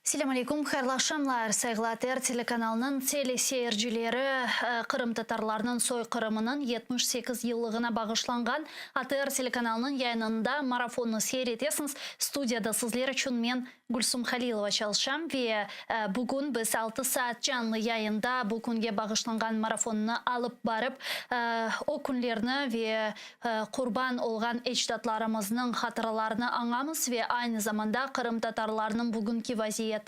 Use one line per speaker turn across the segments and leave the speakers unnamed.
Selâm aleyküm, hayırlı aqşamlar, sayğılı ATR telekanalınıñ teleseyircileri. Qırımtatarlarnıñ soyqırımınıñ 78 yıllığına bağışlanğan ATR telekanalınıñ yayınında marafonnı seyir etesiñiz. Studiyada sizler içün men, Gülsum Halilova, çalışam ve bugün biz altı saat canlı yayında bu künge bağışlanğan marafonnı alıp barıp, o künlerni ve qurban olğan ecdatlarımıznıñ hatıralarını añamız ve aynı zamanda qırımtatarlarnıñ bugünki vaziyeti,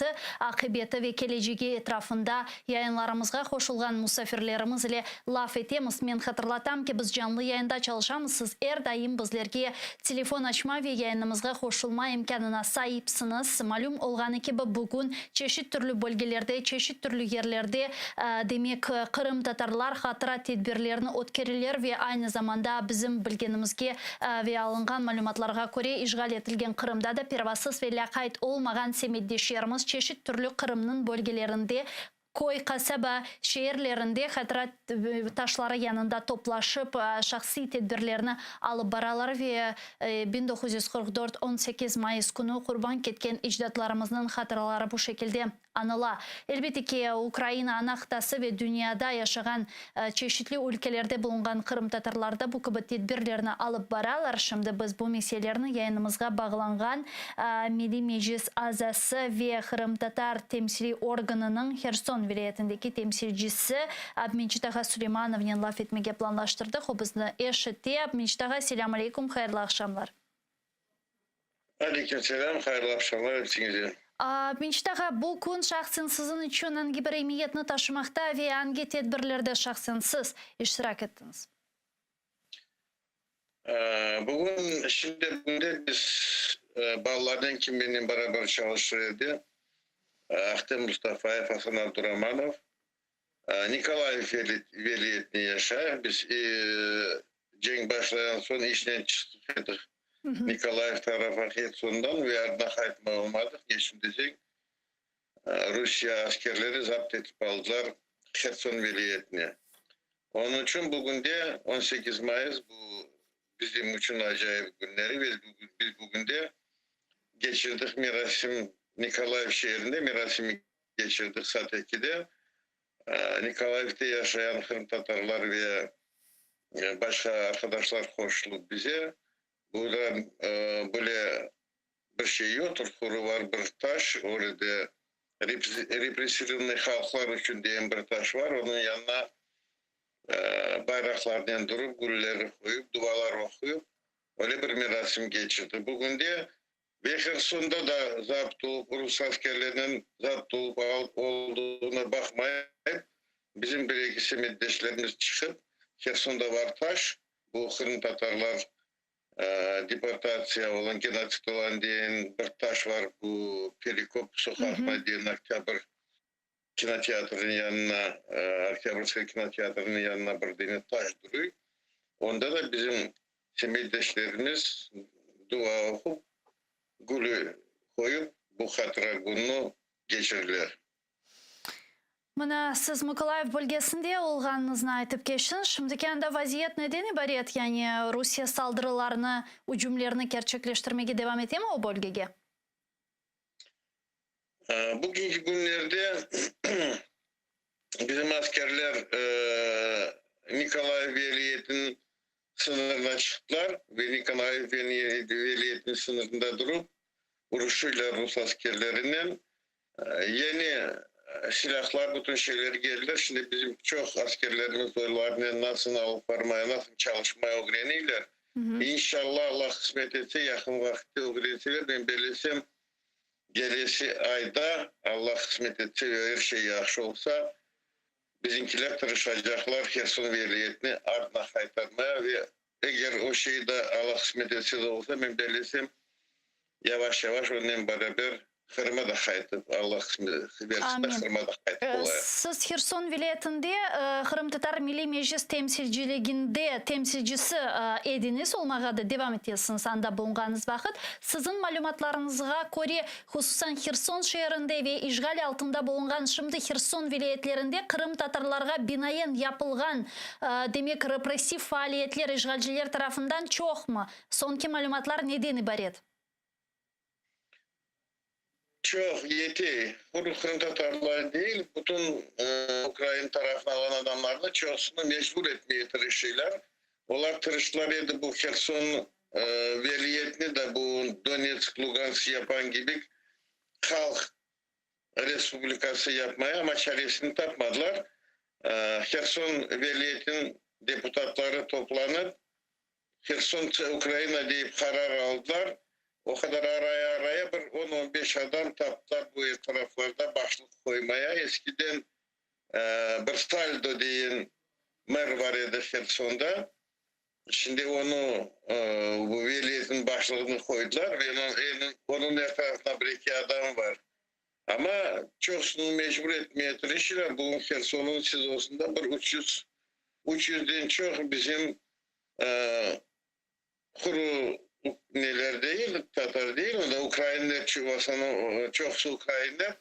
aqibeti ve kelecegi etrafında yayınlarımızğa qoşulğan musafirlerimiz ile laf etemiz. Men hatırlatam ki, biz canlı yayında çalışamız, siz er daim bizlerge telefon açma ve yayınımızğa qoşulma imkânına saipsiñiz. Malüm olğanı kibi, bugün çeşit türlü bölgelerde, çeşit türlü yerlerde, demek, qırımtatarlar hatıra tedbirlerini ötkereler ve aynı zamanda bizim bilgenimizge ve alınğan malümatlarğa köre, işğal etilgen Qırımda da pervasız ve lâqayt olmağan semetdeşlerimiz çeşit türlü Qırımnıñ bölgelerinde Köy, qasaba, şeerlerinde hatıra taşları yanında toplaşıp, şahsiy tedbirlerni alıp baralar ve 1944 18 mayıs künü qurban ketken ecdatlarımıznıñ hatıraları bu şekilde añıla. Elbette ki, Ukraina ana qıtası ve dünyada yaşağan çeşitli ülkelerde bulunğan qırımtatarlar da bu kibi tedbirlerni alıp baralar. Şimdi biz bu meselelerni yayınımızğa bağlanğan Milliy Meclis azası ve qırımtatar temsiliy organınıñ Herson vilâyetindeki temsilcisi Abmecit ağa Suleymanovnen laf etmege planlaştırdıq. O bizni eşite. Abmecit ağa, selâm aleyküm, hayırlı aqşamlar.
Aleyküm selâm, hayırlı aqşamlar episiñize.
Abmecit ağa, bu kün şahsen siziñ içün angi bir emiyetni taşımaqta ve angi tedbirlerde şahsen siz iştirak ettiñiz?
Bugün, şimdi bugünde biz balalarnen kim mennen beraber çalışır edi, Ahtem Mustafayev, Asan Abduramanov, Nikolayev vilâyetinde yaşay. Biz cenk başlayan soñ işnen çıqtıq edik Nikolayev tarafa Hersondan ve ardına qaytmay olmadıq. Ne içün deseñ, Rusiye askerleri zapt etip aldılar Herson vilâyetini. Onıñ içün bugünde 18 mayıs bu bizim içün acayip günleri ve biz bugünde keçirdik merasim Nikolayev şeerinde merasimi keçirdik saat ekide. Nikolayevde yaşayan qırımtatarlar ve başqa arqadaşlar qoşulıp bize. Burada böyle bir şey yoqtır, quru var bir taş, öyle de repressirovanıy halqlar içün degen bir taş var, onıñ yanına bayraqlarnen durıp, gülleri qoyıp, dualar oquyıp, öyle bir merasim keçirdi. Bugün de ve Hersonda da zapt olıp, rus askerleriniñ zapt olıp olduğuna baqmayıp, bizim bir-eki semetdeşlerimiz çıqıp, Hersonda var taş, bu qırımtatarlar Deportatsiya olan, genotsid olan deyen bir taş var, bu Perekop soqağına deyen Oktâbr kinoteatriniñ yanına, Oktâbrskaya kinoteatriniñ yanına bir dene taş duruy. Onda da bizim semetdeşlerimiz dua oqup, gül qoyup, bu hatıra kününi keçirdiler.
Mına, siz Mıkolayiv bölgesinde olğanıñıznı aytıp keçtiñiz. Şimdiki anda vaziyet neden ibaret? Yani Rusiye saldırılarını, ücümlerini kerçekleştirmege devam etemi o bölgege?
Bugünki künlerde bizim askerler Nikolayev vilâyetiniñ sıñırına çıqtılar ve Nikolayev vilâyetiniñ sıñırında durup, uruşıylar rus askerlerinen. Yeni silâhlar, bütün şeyler geldi. Şimdi bizim çoq askerlerimiz olarnen nasıl alıp barmaya, nasıl çalışmaya ögreniyler. İnşallah, Allah qısmet etse, yaqın vaqıtte ögrenseler, men bellesem, kelesi ayda, Allah qısmet etse ve er şey yahşı olsa, bizimkiler tırışacaqlar Herson vilâyetini ardına qaytarmaya ve eger o şey da Allah qısmet etse de olsa, men bellesem, yavaş-yavaş onen beraber Qırıma da qaytıp, Allah qısmet berse, Qırıma da qaytıp olayıq.
Siz Herson vilâyetinde Qırımtatar Milliy Meclis temsilciliginde temsilcisi ediñiz, olmağa da devam etesiñiz anda bulunğanıñız vaqıt. Siziñ malümatlarıñızğa köre, hususan Herson şeerinde ve işğal altında bulunğan şimdi Herson vilâyetlerinde qırımtatarlarğa binaen yapılğan, demek, repressiv faaliyetler işğalciler tarafından çoqmı? Soñki malümatlar neden ibaret?
Çoq yetey. Quru qırımtatarlar değil, bütün ukrain tarafını alğan adamlarnı çoqusını mecbur etmeye tırışıylar. Olar tırıştılar edi bu Herson veliyetini de bu Donetsk, Lugansk yapan kibi halq respublikası yapmaya, amma çaresini tapmadılar. Herson veliyetiniñ deputatları toplanıp, Herson tse Ukraina deyip qarar aldılar. O qadar araya-araya bir on-on beş adam taptılar bu etraflarda başlıq qoymaya. Eskiden bir Saldo deyen mer bar edi Hersonda. Şimdi onı bu veliyetniñ başlığını qoydılar ve onıñ etrafında bir-eki adam bar. Amma çoqusını mecbur etmeye tırışırlar. Bugün Hersonnıñ SİZOsında bir 300, üç yüzden çoq bizim quru neler değil, tatar değil, onda ukrainler, çoqusı ukrainler,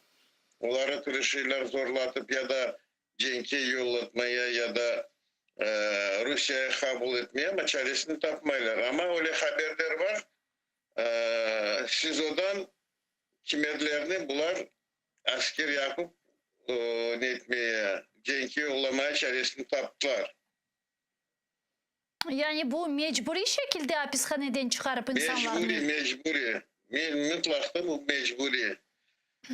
oları tırışırlar zorlatıp ya da cenkke yollatmaya, ya da Rusiyaya qabul etmeye, amma çaresini tapmaylar. Amma öyle haberler bar, SİZOdan Kimerlerni bular asker yapıp ne etmeye, cenkke yollamaya çaresini taptılar.
Yani bu mecburiy şekilde apishaneden çıqarıp insanlarnı?
Mecburiy, mecburiy. Mıtlaqta bu mecburiy.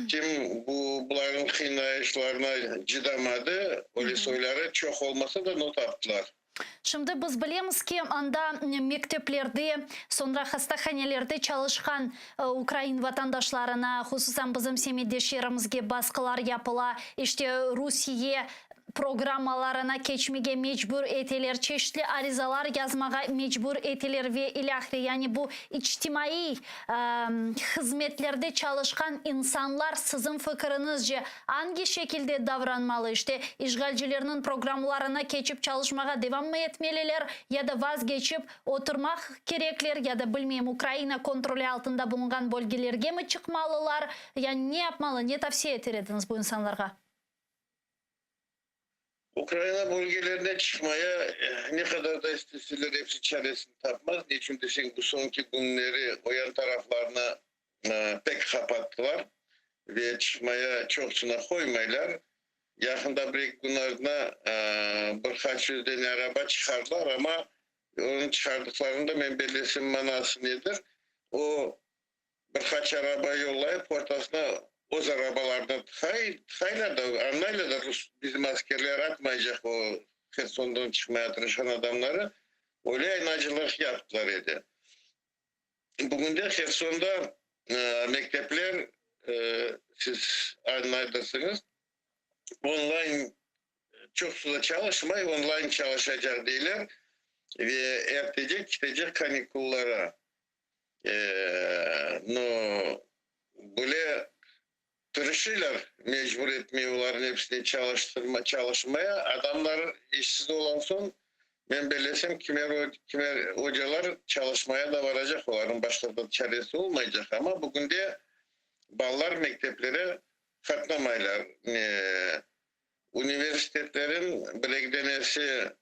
Kim bu bularnıñ qıynayışlarına cıdamadı, öyle soyları çoq olmasa da, no taptılar.
Şimdi biz bilemiz ki, anda mekteplerde, soñra hastahanelerde çalışqan ukrain vatandaşlarına, hususan bizim semetdeşlerimizge basqılar yapıla, işte Rusiye programmalarına keçmege mecbur eteler, çeşitli arizalar yazmağa mecbur eteler ve ilâhre. Yani bu içtimaiy hızmetlerde çalışqan insanlar, siziñ fikiriñizce, Angi şekilde davranmalı, işte, işğalcilerniñ programlarına keçip çalışmağa devammı etmeliler, ya da vazgeçip oturmaq kerekler, ya da, bilmeyim, Ukraina kontroli altında bulunğan bölgelerge mi çıqmalılar, yani ne yapmalı, ne tavsiye eter ediñiz bu insanlarğa?
Ukraina bölgelerine çıqmaya ne qadar da isteseler, episi çaresini tapmaz, ne içün deseñ, bu soñki künleri o yan taraflarnı pek qapattılar ve çıqmaya çoqsuna qoymaylar. Yaqında bir-eki kün ardına bir qaç yüz dene araba çıqardılar, amma onıñ çıqardıqlarında men bellesem manası nedir, o bir qaç araba yollayıp ortasına öz arabalarını tıqaylar da, añlaylar da rus bizim askerler atmaycaq o Hersondan çıqmaya tırışqan adamları, öyle aynacılıq yaptılar edi. Bugünde Hersonda mektepler, siz añlaydırsıñız, onlayn çoqusı da çalışmay, onlayn çalışacaq deyler ve ertece ketecek kanikullara. No, böyle tırışıylar mecbur etmey olarnıñ episini çalıştırma, çalışmaya. Adamlar işsiz olan soñ, men bellesem, kimer, kimer ocalar çalışmaya da varacaq, olarnıñ başqa da çaresi olmaycaq. Amma bugünde balalar mekteplere qatnamaylar. Universitetlerin bir-eki denesi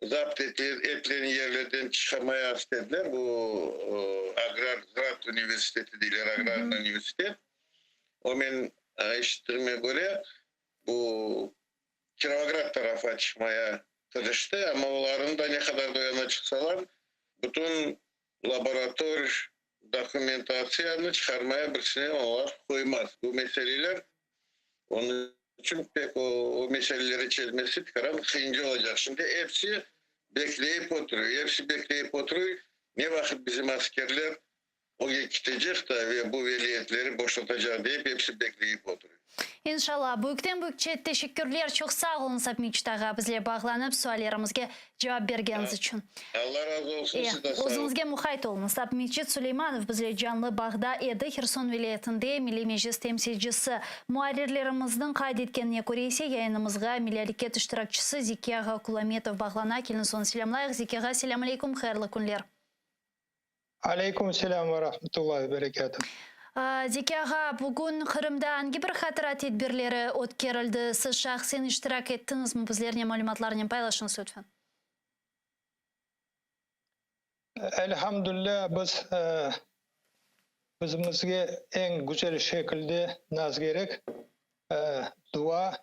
Zapt etilen yerlerden çıqarmaya istediler. Bu Agrar Ziraat universiteti deyler, Agrar universitet. O men eşittiğime köre, bu Kirovograd tarafa çıqmaya tırıştı, amma olarnıñ da ne qadar da o yana çıqsalar, bütün laborator dokumentatsiyanı çıqarmaya birisine olar qoymaz. Bu meseleler onıñ içün pek o meseleleri çezmesi tikaran qıyınca olacaq. Şimdi episi bekleyip oturuy, episi bekleyip oturuy, ne vaqıt bizim askerler oge kitecek da ve bu vilâyetleri boşatacaq deyip episi bekleyip oturuy.
İnşallah. Büyükten-büyükçe teşekkürler. Çoq sağ oluñız, Abmecit ağa, bizle bağlanıp, suallerimizge cevap bergeniñiz içün.
Alla razı olsun, siz de sağ olun.
Özüñizge muqayt oluñız. Abmecit Suleymanov bizle canlı bağda edi, Herson vilâyetinde Milliy Meclis temsilcisi. Muarrirlerimizniñ qayd etkenine köre ise, yayınımızğa Milliy areket iştirakçisi Zeki ağa Kulametov bağlana. Keliñiz onı selâmlayıq. Zeki ağa, selâm aleykum, hayırlı künler.
Aleykum selâm ve rahmetullahi ve berekâtuh.
Zeki ağa, bugün Qırımda angi bir hatıra tedbirleri ötkerildi? Siz şahsen iştirak ettiñizmi? Bizlernen malümatlarnen paylaşıñız, lütfen.
Elhamdülilâ, biz. Bizimizge eñ güzel şekilde naz kerek, dua,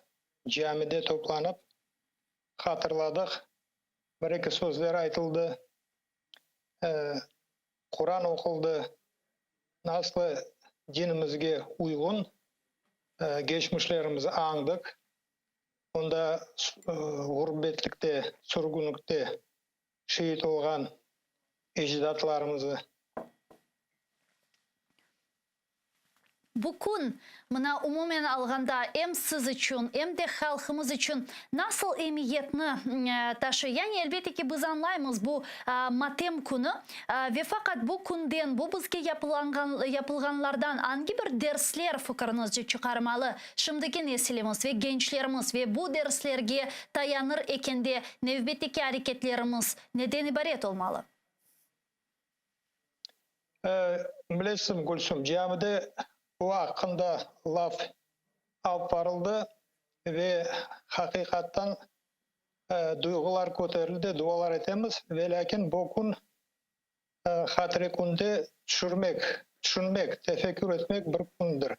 camide toplanıp, hatırladıq, bir-eki sözler aytıldı, Quran oquldı, naslı dinimizge uyğun geçmişlerimizi añdıq, onda ğurbetlikte, sürgünlikte şehit olğan ecdatlarımızı.
Bu kün, mına, umumen alğanda, em siz içün, em de halqımız içün nasıl emiyetni taşıy? Yani, elbette ki, biz añlaymız, bu matem künü, ve faqat bu künden, bu bizge yapılğanlardan angi bir dersler, fikiriñizce, çıqarmalı şimdiki nesilimiz ve gençlerimiz ve bu derslerge tayanır ekende nevbetteki areketlerimiz neden ibaret olmalı?
Bilesiñ, Gülsüm, camide bu aqqında laf alıp barıldı ve haqiqattan duyğular köterildi, dualar etemiz, velâkin bu kün hatire künde tüşürmek, tüşünmek, tefekkür etmek bir kündir.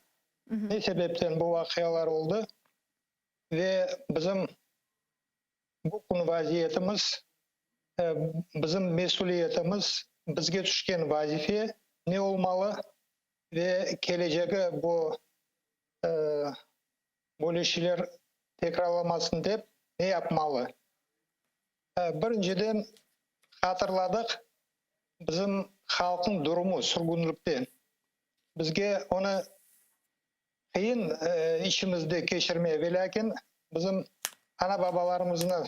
Ne sebepten bu vaqialar oldı ve bizim Bu kün vaziyetimiz, bizim mesüliyetimiz, bizge tüşken vazife ne olmalı ve kelecegi bu böyle şeyler tekrarlamasın dep ne yapmalı? Birinciden, hatırladıq, bizim halqnıñ durumu sürgünlikte. Bizge onı Qıyın içimizde keçirme, velâkin bizim ana-babalarımıznı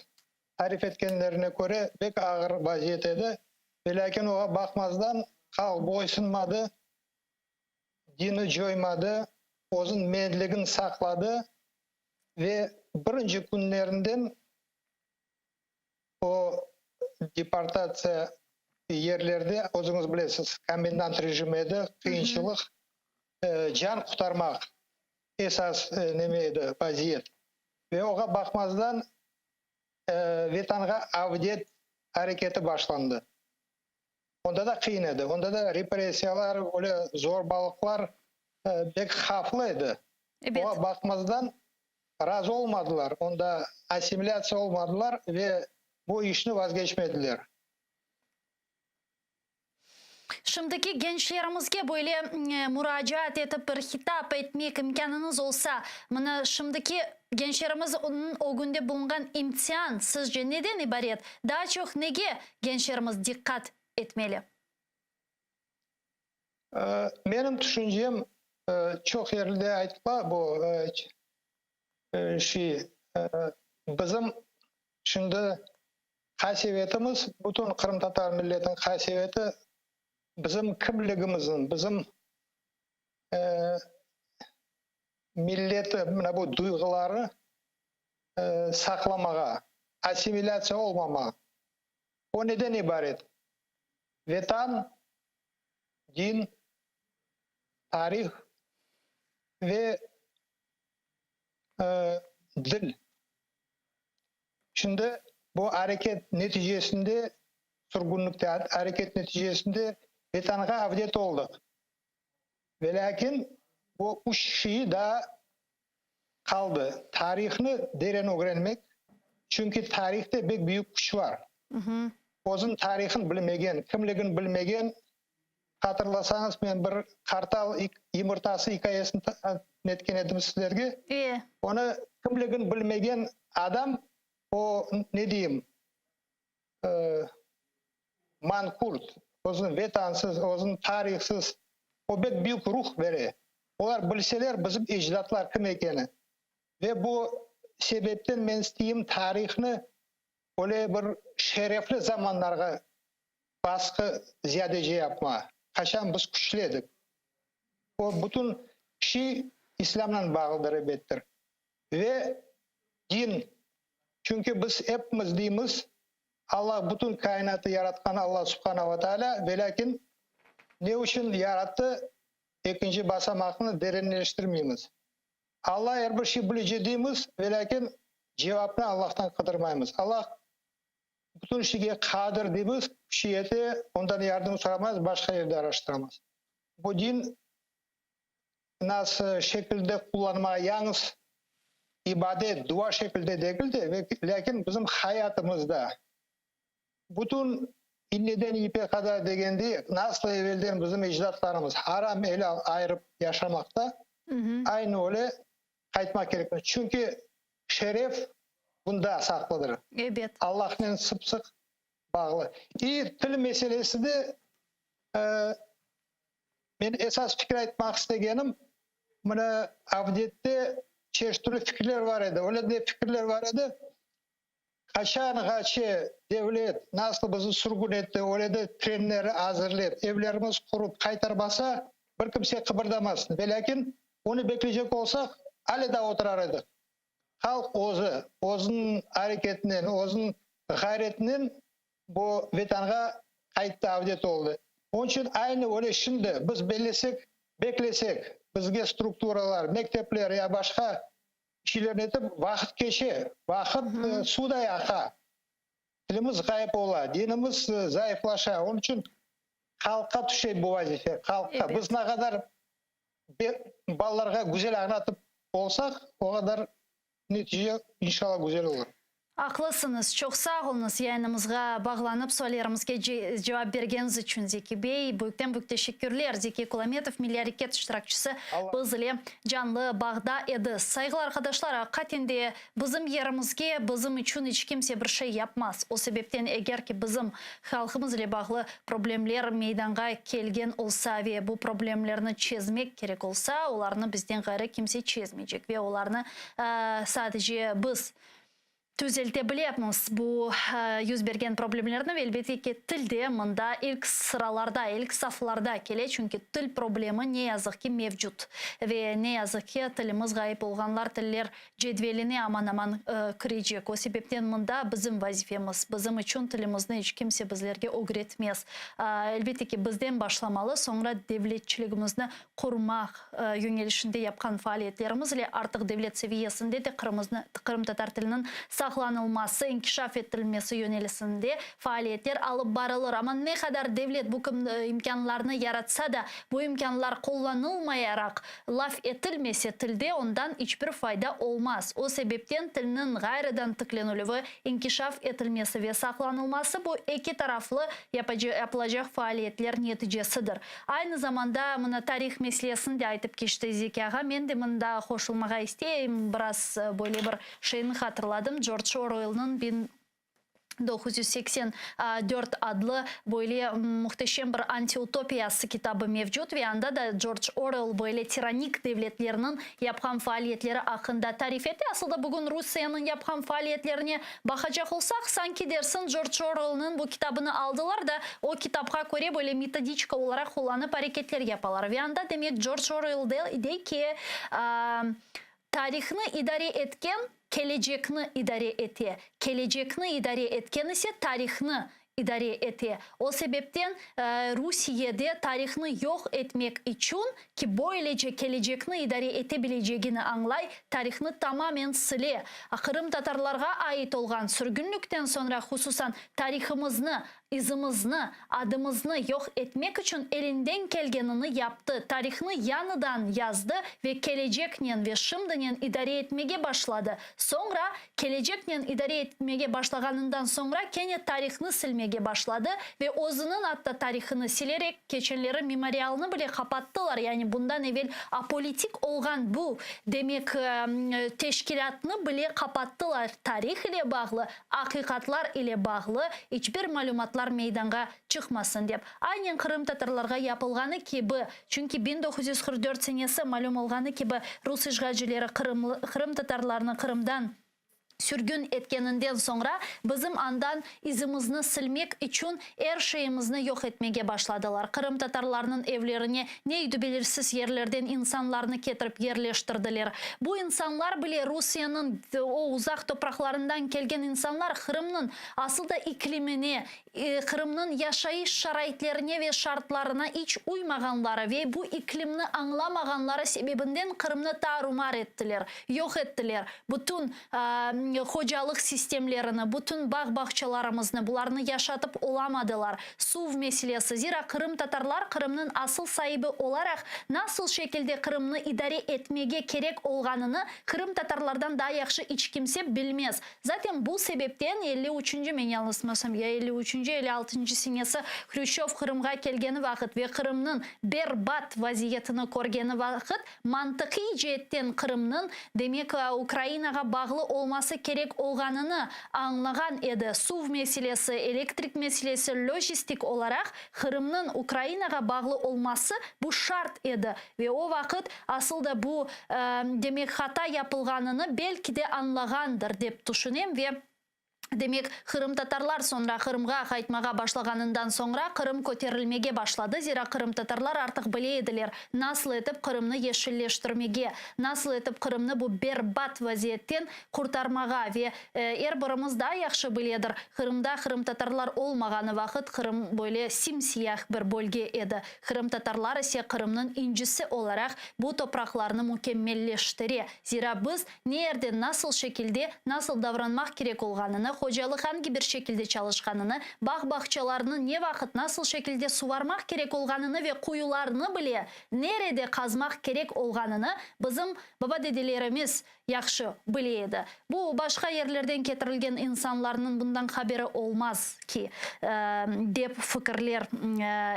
tarif etkenlerine köre, pek ağır vaziyet edi. Velâkin oğa baqmazdan, halq boysunmadı, dini coymadı, özüniñ menligini saqladı ve birinci künlerinden o deportatsiya yerlerde, özüñiz bilesiz, komendant rejimi edi, qıyınçılıq, can qurtarmaq esas neme edi, vaziyet. Ve oğa baqmazdan, Vetanğa avdet areketi başlandı. Onda da qıyın edi, onda da repressiyalar, öyle zorbalıqlar pek havflı edi. Oğa baqmazdan, razı olmadılar, onda assimilâtsiya olmadılar ve bu işni vazgeçmediler.
Şimdiki gençlerimizge böyle muracaat etip bir hitap etmek imkânıñız olsa, mına şimdiki gençlerimizniñ ögünde bulunğan imtian sizce neden ibaret? Daa çoq nege gençlerimiz diqqat etmeli?
Menim tüşüncem, çoq yerlerde aytıla bu şey, bizim şimdi Qasevetimiz, bütün qırımtatar milletiniñ qaseveti bizim kimligimizniñ, bizim milleti, mına bu duyğuları saqlamağa, assimilâtsiya olmamağa. O neden ibaret? Vetan, din, tarih ve dil. Şimdi bu areket neticesinde, sürgünlikte areket neticesinde Vetanğa avdet oldıq. Velâkin bu üç şeyi daa qaldı, tarihnı deren ögrenmek, çünki tarihte bek büyük küç bar. Özüniñ tarihın bilmegen, kimligin bilmegen, hatırlasañız, men bir qartal yımırtası ikâyesini netken edim sizlerge. Onı kimligin bilmegen adam, o, ne deyim, mankurt, özüniñ vetansız, özüniñ tarihsız, o bek büyük ruh bere. Olar bilseler bizim ecdatlar kim ekeni. Ve bu sebepten men isteyim tarihnı öyle bir şerefli zamanlarğa basqı ziyadece yapma. Qaçan biz küçlü edik. O bütün şey İslâmnen bağlıdır, ebettir. Ve din. Çünki biz epimiz deymiz, Allah bütün kâinatı yaratqan Allah Subhana ve Tealâ, velâkin ne içün yarattı, ekinci basamaqnı derinleştirmeymiz. Allah er bir şey bilici deymiz, velâkin cevapnı Allahtan qıdırmaymız. Allah bütün şeyge qadir deymiz, küçü yete, ondan yardım soramaymız, başqa yerde araştıramız. Bu din nasıl şekilde qullanmağa, yañız ibadet, dua şekilde degil de, lâkin bizim hayatımızda bütün inneden ipe qadar degende, nasıl evelden bizim ecdatlarımız aram-elâl ayırıp yaşamaqta, aynı öyle qaytmaq kerekmiz. Çünki şeref bunda saqlıdır.
Ebet.
Allahnen sıp-sıq bağlı. İ til meselesi de, men esas fikir aytmaq istegenim, mına Avdette çeşit türlü fikirler bar edi. Öyle de fikirler bar edi, qaçanğaçe devlet nasıl bizni sürgün etti, öyle de trenleri azırlep, evlerimiz qurup qaytarmasa, bir kimse qıbırdamasın. Velâkin onı bekleycek olsaq, ale daa oturar edik. Halq özü, özüniñ areketinen, özüniñ ğayretinen bu Vetanğa qayttı, avdet oldı. Onıñ içün aynı öyle şimdi biz bellesek, beklesek, bizge strukturalar, mektepler ya başqa şeylerni etip, vaqıt keçe, vaqıt suvday aqa, tilimiz ğayıp ola, dinimiz zayıflaşa. Onıñ içün halqqa tüşe bu vazife, halqqa. Biz ne qadar Balalarğa güzel añlatıp olsaq, o qadar netice inşallah güzel olur.
Aqlısıñız. Çoq sağ oluñız yayınımızğa bağlanıp suallerimizge cevap bergeniñiz içün, Zeki bey. Büyükten büyük teşekkürler. Zeki Kulametov, Milliy areket iştirakçisi, biz ile canlı bağda edi. Sayğılı arqadaşlar, aqiqaten de bizim yerimizge bizim içün iç kimse bir şey yapmaz. O sebepten eger ki bizim Halqımız ile bağlı problemler meydanğa kelgen olsa ve bu problemlerni çezmek kerek olsa, olarnı bizden ğayrı kimse çezmeycek ve olarnı sadece biz tüzelte bilemiz, bu yüz bergen problemlerni ve elbette ki, til de mında ilk sıralarda, ilk saflarda kele, çünki til problemi ne yazıq ki mevcut ve ne yazıq ki, tilimiz ğayıp olğanlar tiller cedveline aman-aman kirecek. O sebepten mında bizim vazifemiz, bizim içün tilimizni iç kimse bizlerge ögretmez. Elbette ki, bizden başlamalı, soñra devletçiligimizni qurmaq yöñelişinde yapqan faaliyetlerimiz ile artıq devlet seviyesinde de qırımtatar tiliniñ saqlanılması, inkişaf ettirilmesi yönelisinde faaliyetler alıp barılır. Amma ne qadar devlet bu imkânlarnı yaratsa da, bu imkânlar qullanılmayaraq, Laf etilmese tilde ondan iç bir fayda olmaz. O sebepten tilniñ ğayrıdan tiklenilüvi, inkişaf etilmesi ve saqlanılması bu eki taraflı yapılacaq faaliyetler neticesidir. Aynı zamanda mına tarih meselesini de aytıp keçti Zeki ağa. Men de mında qoşulmağa isteyim. Biraz böyle bir şeyni hatırladım. George Orwellniñ 1984 adlı böyle muhteşem bir antiutopiyası kitabı mevcut ve anda da George Orwell böyle tiranik devletlerniñ yapqan faaliyetleri aqqında tarif ete. Asıl da bugün Rusiyeniñ yapqan faaliyetlerine baqacaq olsaq, sanki dersiñ George Orwellniñ bu kitabını aldılar da, o kitapqa köre böyle metodiçka olaraq qullanıp areketler yapalar. Ve anda demek George Orwell dey ki, Tarihnı idare etken kelecekni idare ete, kelecekni idare etken ise tarihnı idare ete. O sebepten Rusiyede tarihnı yoq etmek içün, ki böylece kelecekni idare ete bilecegini añlay, tarihnı tamamen sile. Qırımtatarlarğa ait olğan sürgünlikten soñra hususan tarihımıznı, İzimizni, adımıznı yoq etmek içün elinden kelgenini yaptı, tarihnı yañıdan yazdı ve keleceknen ve şimdinen idare etmege başladı. Soñra, keleceknen idare etmege başlağanından soñra kene tarihnı silmege başladı ve özüniñ atta tarihını silerek, keçenleri memorialnı bile qapattılar, yani bundan evel apolitik olğan bu, demek, teşkilâtnı bile qapattılar, tarih ile bağlı aqiqatlar ile bağlı iç bir malümatlar meydanğa çıqmasın dep. Aynen qırımtatarlarğa yapılğanı kibi, çünki 1944 senesi, malüm olğanı kibi, rus işğalcileri qırımtatarlarnı Qırımdan sürgün etkeninden soñra, bizim andan izimizni silmek içün er şeyimizni yoq etmege başladılar. Qırımtatarlarnıñ evlerine neydi belirsiz yerlerden insanlarnı ketirip yerleştirdiler. Bu insanlar bile Rusiyeniñ o uzaq topraqlarından kelgen insanlar Qırımnıñ asıl da iklimine, Qırımnıñ yaşayış şaraitlerine ve şartlarına iç uymağanları ve bu iklimni añlamağanları sebebinden Qırımnı tar-umar ettiler, yoq ettiler. Bütün. hocalıq sistemlerini, bütün bağ-bağçalarımıznı, bularnı yaşatıp olamadılar. Suv meselesi, zira qırımtatarlar Qırımnıñ asıl saibi olaraq nasıl şekilde Qırımnı idare etmege kerek olğanını qırımtatarlardan daa yahşı iç kimse bilmez. Zaten bu sebepten 53-nci, men yañlışmasam, ya 53-nci, 56-ncı senesi Hrüşçöv Qırımğa kelgeni vaqıt ve Qırımnıñ berbat vaziyetini körgeni vaqıt mantıqiy ceetten Qırımnıñ, demek, Ukrainağa bağlı olması kerek olğanını añlağan edi. Suv meselesi, elektrik meselesi, lojistik olaraq Qırımnıñ Ukrainağa bağlı olması bu şart edi ve o vaqıt asıl da bu, demek, hata yapılğanını belki de añlağandır, dep tüşünem ve, demek, qırımtatarlar soñra Qırımğa qaytmağa başlağanından soñra Qırım köterilmege başladı, zira qırımtatarlar artıq bile ediler, nasıl etip Qırımnı yeşilleştirmege, nasıl etip Qırımnı bu berbat vaziyetten qurtarmağa ve er birimiz daa yahşı biledir, Qırımda qırımtatarlar olmağanı vaqıt Qırım böyle sim-siyah bir bölge edi. Qırımtatarlar ise Qırımnıñ incisi olaraq bu topraqlarnı mükemmelleştire. Zira biz ne yerde nasıl şekilde, nasıl davranmaq kerek olğanını, hocalıq angi bir şekilde çalışqanını, bağ-bağçalarnı ne vaqıt nasıl şekilde suvarmaq kerek olğanını ve quyularnı bile nerede qazmaq kerek olğanını bizim baba-dedelerimiz yahşı bile edi. Bu, başqa yerlerden ketirilgen insanlarnıñ bundan haberi olmaz ki, dep fikirler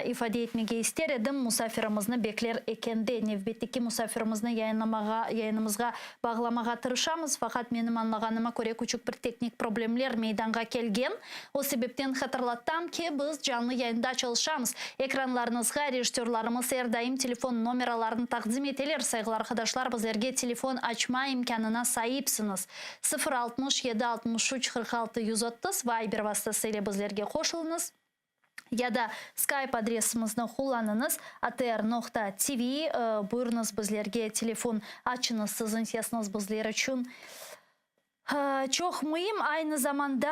ifade etmege ister edim musafirimizni bekler ekende. Nevbetteki musafirimizni yayınlamağa, yayınımızğa bağlamağa tırışamız, faqat menim añlağanıma köre küçük bir teknik problemler meydanğa kelgen. O sebepten hatırlatam ki, biz canlı yayında çalışamız. Ekranlarıñızğa rejissörlarımız er daim telefon nomeralarını taqdim eteler. Sayğılı arqadaşlar, bizlerge telefon açma imkânına saipsiñiz. 0 67 63 46 130 Viber vastası ile bizlerge qoşulıñız ya da Skype adresimizni qullanıñız, atr noqta tv. Buyurıñız, bizlerge telefon açıñız, siziñ sesiñiz bizler içün Çoq müim, aynı zamanda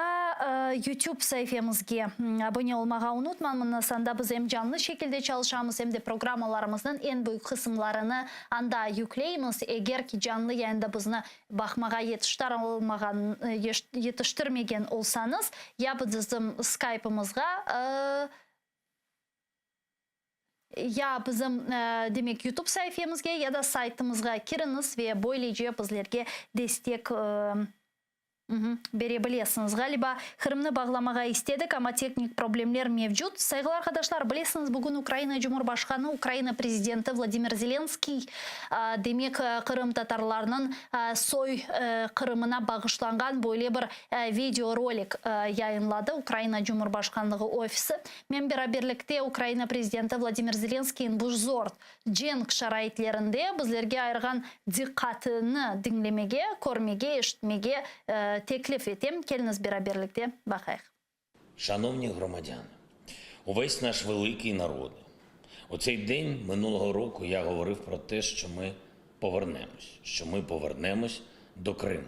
YouTube saifemizge abone olmağa unutmañız, anda biz em canlı şekilde çalışamız, em de programmalarımıznıñ eñ büyük qısımlarını anda yükleymiz. Eger ki canlı yayında bizni baqmağa yetiştirmağan yetiştirmegen olsañız, ya bizim Skype'ımızğa, Ya bizim, demek, YouTube saifemizge ya da saytımızğa kiriñiz ve böylece bizlerge destek bere bilesiñiz. Ğaliba, Qırımnı bağlamağa istedik, amma teknik problemler mevcut. Sayğılı arqadaşlar, bilesiñiz, bugün Ukraina Cumhurbaşqanı, Ukraina Prezidenti Vladimir Zelenskiy, demek, qırımtatarlarnıñ soy qırımına bağışlanğan böyle bir videorolik yayınladı Ukraina Cumhurbaşqanlığı ofisi. Men beraberlikte Ukraina prezidenti Vladimir Zelenskiyniñ bu zor cenk şaraitlerinde bizlerge ayırğan diqqatını diñlemege, körmege, eşitmege teklif etem. Keliñiz beraberlikte baqayıq.
Şanovni ğromadânı, uvесь naş velikий народе! У цей день минулого року я говорив про те, що ми повернемось, що ми повернемось до Криму.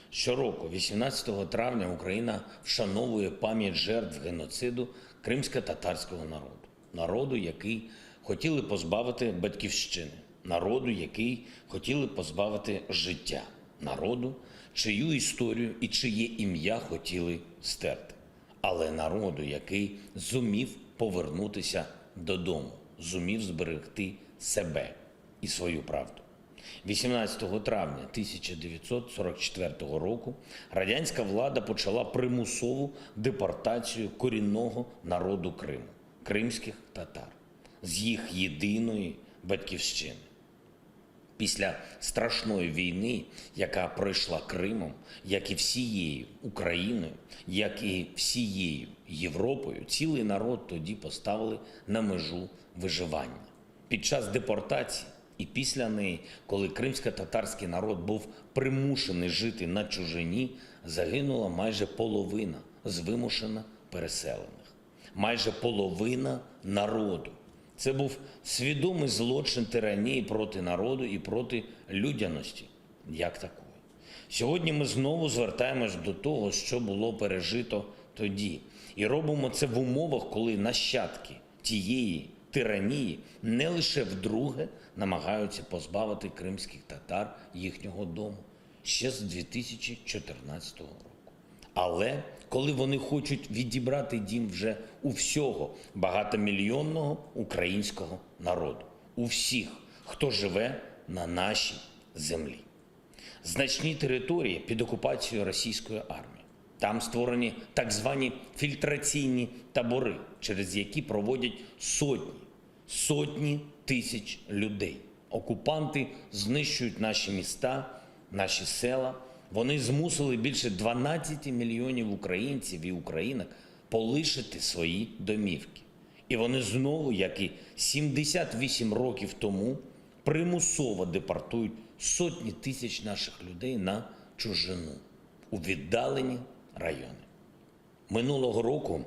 Щороку, 18 травня, Україна вшановує пам'ять жертв геноциду кримсько-татарського народу, народу, який хотіли позбавити батьківщини, народу, який хотіли позбавити життя, народу, чию історію і чиє ім'я хотіли стерти, але народу, який зумів повернутися додому, зумів зберегти себе і свою правду. 18 травня 1944 року радянська влада почала примусову депортацію корінного народу Криму, кримських татар, з їх єдиної батьківщини. Після страшної війни, яка пройшла Кримом, як і всією Україною, як і всією Європою, цілий народ тоді поставили на межу виживання. Під час депортації і після неї, коли кримсько-татарський народ був примушений жити на чужині, загинула майже половина з вимушено переселених. Майже половина народу. Це був свідомий злочин тиранії проти народу і проти людяності, як такої. Сьогодні ми знову звертаємось до того, що було пережито тоді. І робимо це в умовах, коли нащадки тієї тиранії не лише вдруге намагаються позбавити кримських татар їхнього дому. Ще з 2014 року. Але коли вони хочуть відібрати дім вже у всього багатомільйонного українського народу, у всіх, хто живе на нашій землі. Значні території під окупацією російської армії. Там створені так звані фільтраційні табори, через які проводять сотні, сотні тисяч людей. Окупанти знищують наші міста, наші села. Вони змусили більше 12 мільйонів українців і українок полишити свої домівки. І вони знову, як і 78 років тому, примусово депортують сотні тисяч наших людей на чужину у віддалені райони. Минулого року,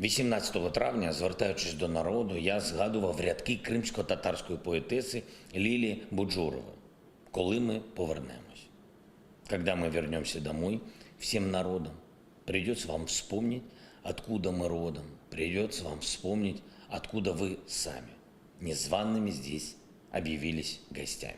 18 травня, звертаючись до народу, я згадував рядки кримсько-татарської поетеси Лілі Буджурової «Коли ми повернемось». Когда мы вернемся домой, всем народом, придется вам вспомнить, откуда мы родом, придется вам вспомнить, откуда вы сами, незваными здесь объявились гостями.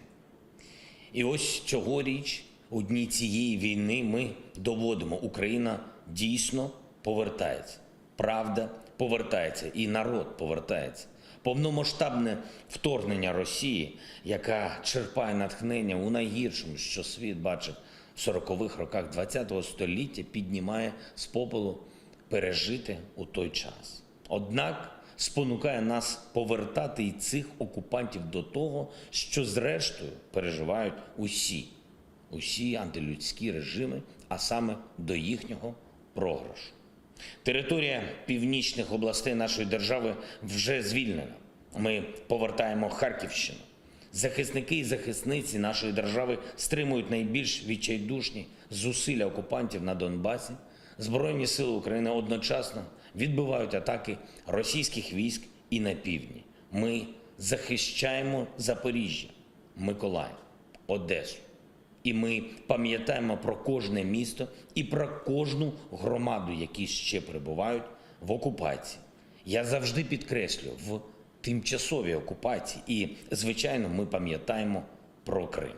І ось цьогоріч, у дні цієї війни, ми доводимо, Україна дійсно повертається. Правда повертається, і народ повертається. Повномасштабне вторгнення Росії, яка черпає натхнення у найгіршому, що світ бачив в 40-х роках ХХ століття, піднімає з попелу пережити у той час. Однак спонукає нас повертати і цих окупантів до того, що зрештою переживають усі, усі антилюдські режими, а саме до їхнього програшу. Територія північних областей нашої держави вже звільнена. Ми повертаємо Харківщину. Захисники і захисниці нашої держави стримують найбільш відчайдушні зусилля окупантів на Донбасі. Збройні сили України одночасно відбивають атаки російських військ і на півдні. Ми захищаємо Запоріжжя, Миколаїв, Одесу. І ми пам'ятаємо про кожне місто і про кожну громаду, які ще перебувають в окупації. Я завжди підкреслю в тимчасовій окупації. І, звичайно, ми пам'ятаємо про Крим.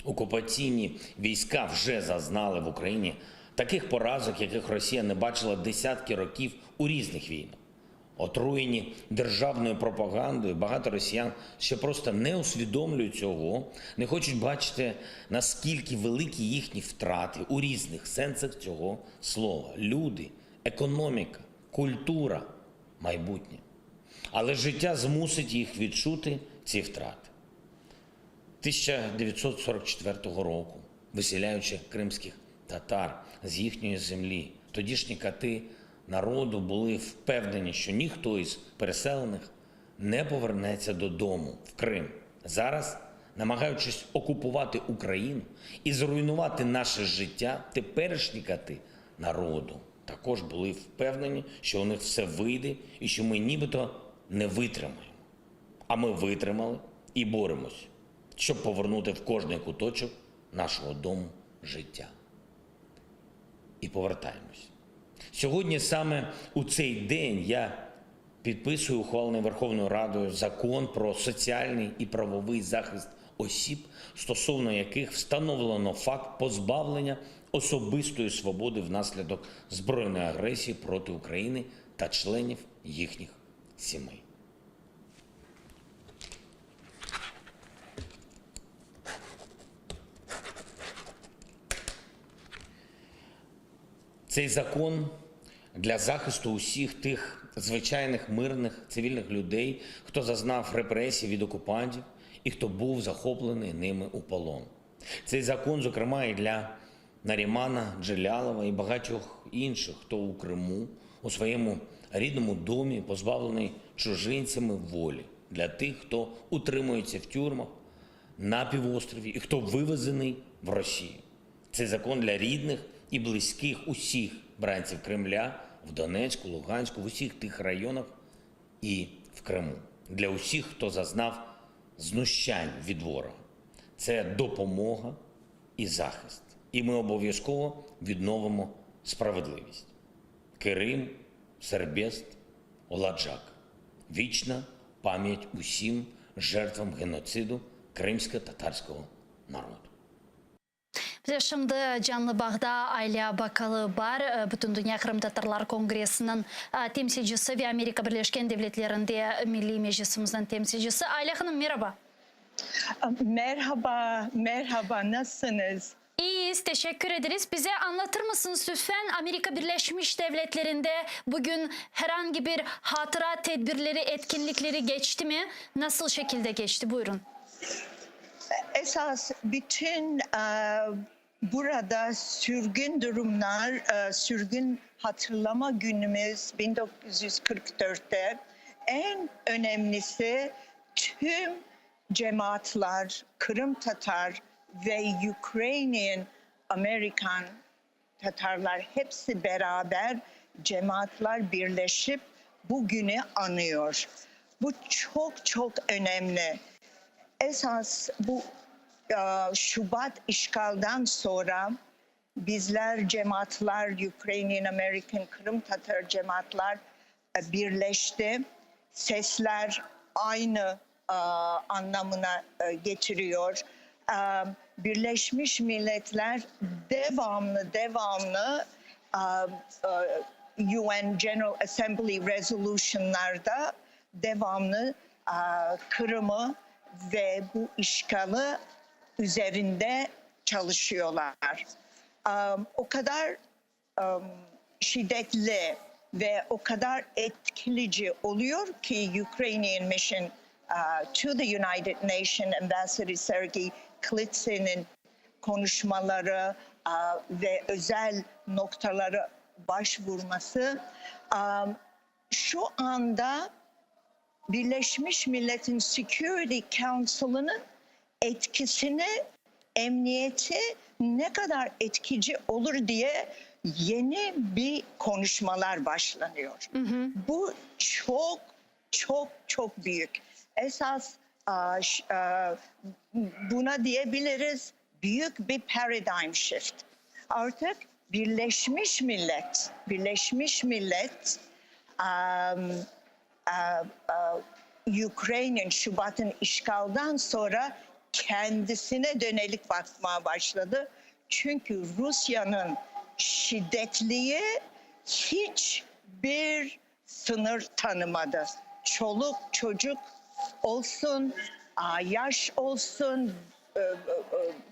Окупаційні війська вже зазнали в Україні таких поразок, яких Росія не бачила десятки років у різних війнах. Отруєні державною пропагандою, багато росіян ще просто не усвідомлюють цього, не хочуть бачити, наскільки великі їхні втрати у різних сенсах цього слова. Люди, економіка, культура, майбутнє. Але життя змусить їх відчути ці втрати. 1944 року, виселяючи кримських татар з їхньої землі, тодішні кати народу були впевнені, що ніхто із переселених не повернеться додому в Крим. Зараз, намагаючись окупувати Україну і зруйнувати наше життя, теперішні кати народу також були впевнені, що у них все вийде і що ми нібито не витримаємо. А ми витримали і боремось, щоб повернути в кожний куточок нашого дому життя. І повертаємось. Сьогодні саме у цей день я підписую ухвалений Верховною Радою закон про соціальний і правовий захист осіб, стосовно яких встановлено факт позбавлення особистої свободи внаслідок збройної агресії проти України та членів їхніх сімей. Цей закон для захисту усіх тих звичайних мирних цивільних людей, хто зазнав репресій від окупантів і хто був захоплений ними у полон. Цей закон, зокрема, і для Нарімана Джелялова і багатьох інших, хто у Криму, у своєму рідному домі позбавлений чужинцями волі, для тих, хто утримується в тюрмах на півострові і хто вивезений в Росію. Цей закон для рідних і близьких усіх бранців Кремля в Донецьку, Луганську, в усіх тих районах і в Криму. Для усіх, хто зазнав знущань від ворога. Це допомога і захист. І ми обов'язково відновимо справедливість. Крим, Сербест, Оладжак. Вічна пам'ять усім жертвам геноциду кримсько-татарського народу.
Bizde şimdi canlı bağda Ayla Bakalı bar, Bütündünya qırımtatarlar kongressiniñ temsilcisi ve Amerika Birleşken Devletlerinde Milliy Meclisimizniñ temsilcisi. Ayla hanım, meraba.
Merhaba, merhaba, nasılsıñız?
İyiyiz, teşekkür ederiz. Bize añlatırmısıñız lütfen, Amerika Birleşmiş Devletlerinde bugün herhangi bir hatıra tedbirleri, etkinlikleri keçtimi? Nasıl şekilde keçti? Buyurın.
Esas bütün burada sürgün durumlar, sürgün hatırlama günümüz 1944'te eñ önemlisi tüm cemaatlar, qırımtatar ve Ukrainian American Tatarlar hepsi beraber cemaatlar birleşip bu günü anıyor. Bu çok çok önemli. Esas bu Şubat işgaldan sonra bizler cemaatlar, Ukrainian American, Kırım Tatar cemaatlar birleşti. Sesler aynı anlamına getiriyor. Birleşmiş Milletler devamlı devamlı UN General Assembly resolutionlarda devamlı Kırım'ı ve bu işgali üzerinde çalışıyorlar. O kadar şiddetli ve o kadar etkilici oluyor ki Ukrainian Mission to the United Nations Ambassador Sergey Klitsin'in konuşmaları ve özel noktaları başvurması şu anda Birleşmiş Millet'in Security Council'ının etkisini, emniyeti ne kadar etkici olur diye yeni bir konuşmalar başlanıyor. Bu çok çok çok büyük. Esas buna diyebiliriz büyük bir paradigm shift. Artık Birleşmiş Millet, Birleşmiş Millet Ukrayna'nın Şubat'ın işgaldan sonra kendisine dönelik bakmaya başladı. Çünkü Rusya'nın şiddetliği hiçbir sınır tanımadı. Çoluk çocuk olsun, yaş olsun,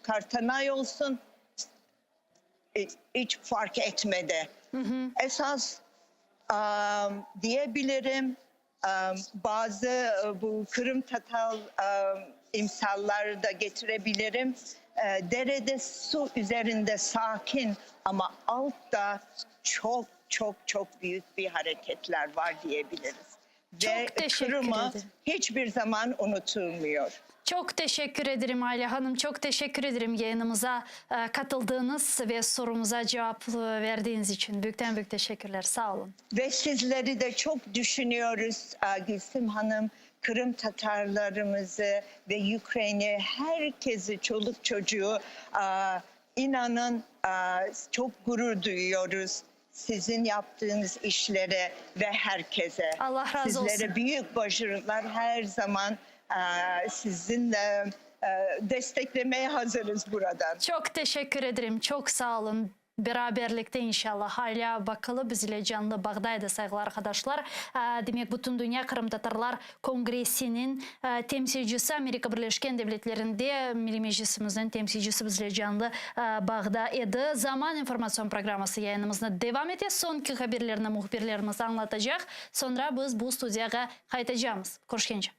kartanay olsun hiç fark etmedi. Esas diyebilirim bazı bu Kırım Tatar imsalları da getirebilirim. Derede su üzerinde sakin ama altta çok çok çok büyük bir hareketler var diyebiliriz.
Çok
Ve
teşekkür
Kırım'ı
ederim.
hiçbir zaman unutulmuyor.
Çok teşekkür ederim Ayla Hanım. Çok teşekkür ederim yayınımıza katıldığınız ve sorumuza cevap verdiğiniz için. Büyükten büyük teşekkürler. Sağ olun.
Ve sizleri de çok düşünüyoruz Gülsüm Hanım. Kırım Tatarlarımızı ve Ukrayna'yı, herkesi, çoluk çocuğu inanın çok gurur duyuyoruz sizin yaptığınız işlere ve herkese.
Allah razı olsun.
Sizlere büyük başarılar her zaman sizinle desteklemeye hazırız buradan.
Çok teşekkür ederim. Çok sağ olun. Beraberlikte inşallah. Hala Bakalı bizle canlı bağdaydı sayğılı arqadaşlar. Demek, Bütündünya qırımtatarlar kongressiniñ temsilcisi, Amerika Birleşken Devletlerinde Milliy Meclisimizniñ temsilcisi bizle canlı bağda edi. Zaman informatsion programması yayınımıznı devam ete. Soñki haberlerni mühbirlerimiz añlatacaq. Soñra biz bu studiyağa qaytacamız. Körüşkence.